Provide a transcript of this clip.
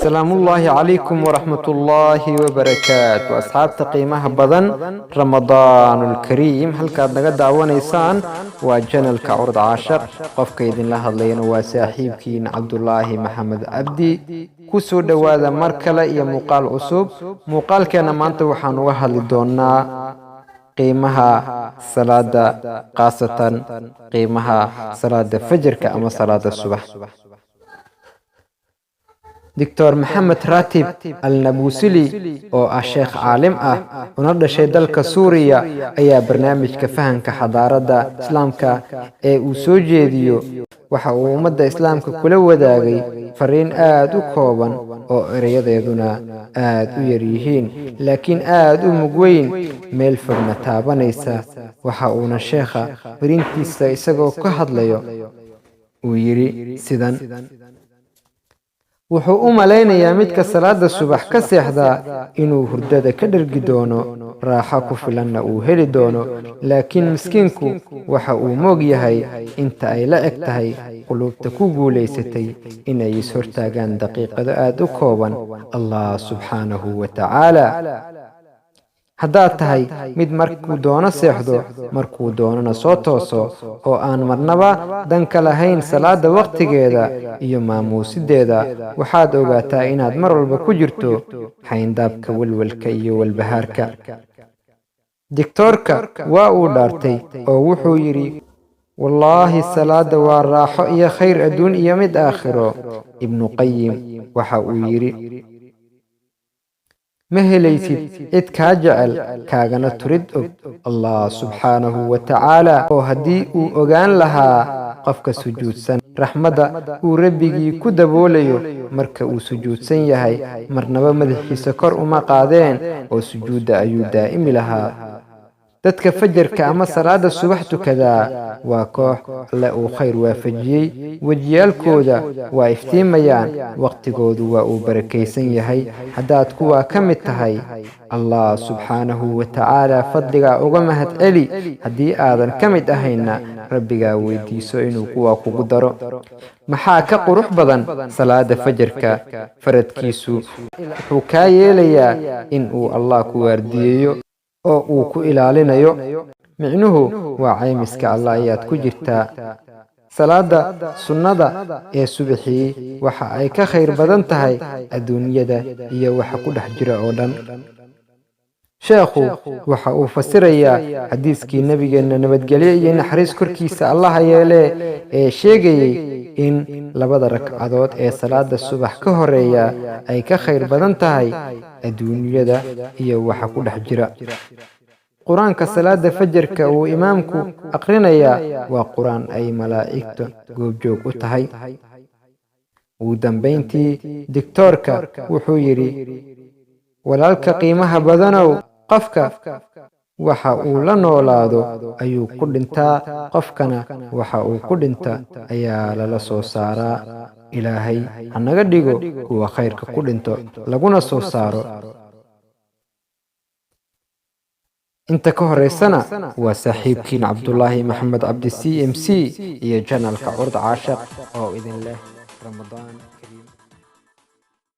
Salaamullaahi calaykum waraxmatullaahi wabarakaatu. Asxaabta qiimaha badan, Ramadaanulkariim. Halkaad naga daawanaysaan waa channelka Curad Caashaq. Qofka idinla hadlayana waa saaxiibkiin Cabdulaahi Maxamed Cabdi. Ku soo dhowaada mar kale iyo muuqaal cusub. Muuqaalkeena maanta waxaan uga hadli doonaa qiimaha salaada, khaasatan qiimaha salaada fajarka ama salaada subax. Doctor Maxamed Ratib Al Nabusili, oo ah sheekh caalim ah una dhashay dalka Suuriya, ayaa barnaamijka Fahanka Xadaaradda Islaamka ee uu soo jeediyo waxa uu ummadda Islaamka kula wadaagay fariin aad u kooban oo erayadeeduna aad u yar yihiin, laakiin aad u mug weyn, meel fogna taabanaysa. Waxa uuna sheekha fariintiisa isagoo ka hadlayo uu yidhi sidan: "Wuxuu u malaynayaa midka salaada subax ka seexdaa inuu hurdada ka dhergi doono, raaxo ku filanna uu heli doono, laakiin miskiinku waxa uu moog yahay inta ay la eg tahay quluubta ku guulaysatay inay is-hortaagaan daqiiqado aad u kooban Allah subxaanahu wa tacaala. Haddaad tahay mid markuu doono seexdo, markuu doonona soo tooso, oo aan marnaba danka lahayn salaada waqtigeeda iyo maamuusideeda, waxaad ogaataa inaad mar walba ku jirto xayndaabka welwelka iyo walbahaarka." Digtoorka waa uu dhaartay oo wuxuu yidhi: "Wallaahi, salaada waa raaxo iyo khayr adduun iyo mid aakhiro." Ibnu Qayim waxa uu yidhi: "Ma helaysid cid kaa jecel kaagana turid og Allah subxaanahu wa tacaala, oo haddii uu ogaan lahaa qofka sujuudsan raxmadda uu Rabbigii ku daboolayo marka uu sujuudsan yahay, marnaba madaxiisa kor uma qaadeen oo sujuudda ayuu daa'imi lahaa." Dadka fajarka ama salaada subax tukadaa waa koox Alle uu khayr waafajiyey. Wejiyaalkooda waa iftiimayaan, waqtigoodu waa uu barakaysan yahay. Haddaad kuwaa ka mid tahay, Allah subxaanahu wa tacaala fadligaa uga mahad celi. Haddii aadan ka mid ahayna, Rabbigaa weydiiso inuu kuwaa kugu daro. Maxaa ka qurux badan salaada fajarka? Faradkiisu wuxuu kaa yeelayaa in uu Allah ku waardiyeeyo oo uu ku ilaalinayo. Micnuhu waa caymiska Allah ayaad ku jirtaa. Salaada sunnada ee subaxii waxa ay ka khayr badan tahay adduunyada iyo waxa ku dhex jira oo dhan. Sheekhu waxa uu fasirayaa xadiiskii Nebigeenna, nabadgelyo iyo naxariis korkiisa Allaha yeelee, ee sheegayey in labada ragcadood ee salaada subax ka horeeya ay ka khayr badan tahay adduunyada iyo waxa ku dhex jira. Qur-aanka salaada fajarka uu imaamku aqrinayaa waa qur-aan ay malaa'igta goobjoog u tahay. Ugu dambayntii, digtoorka wuxuu yidhi: "Walaalka qiimaha badanow, qofka waxa uu la noolaado ayuu ku dhintaa, qofkana waxa uu ku dhinta ayaa lala soo saaraa. Ilaahay hanaga dhigo kuwa khayrka ku dhinto laguna soo saaro." Inta ka horeysana waa saaxiibkiin Cabdulaahi Maxamed Cabdi, CMC, iyo channelka Curd Caashaq oo idin leh Ramadaan.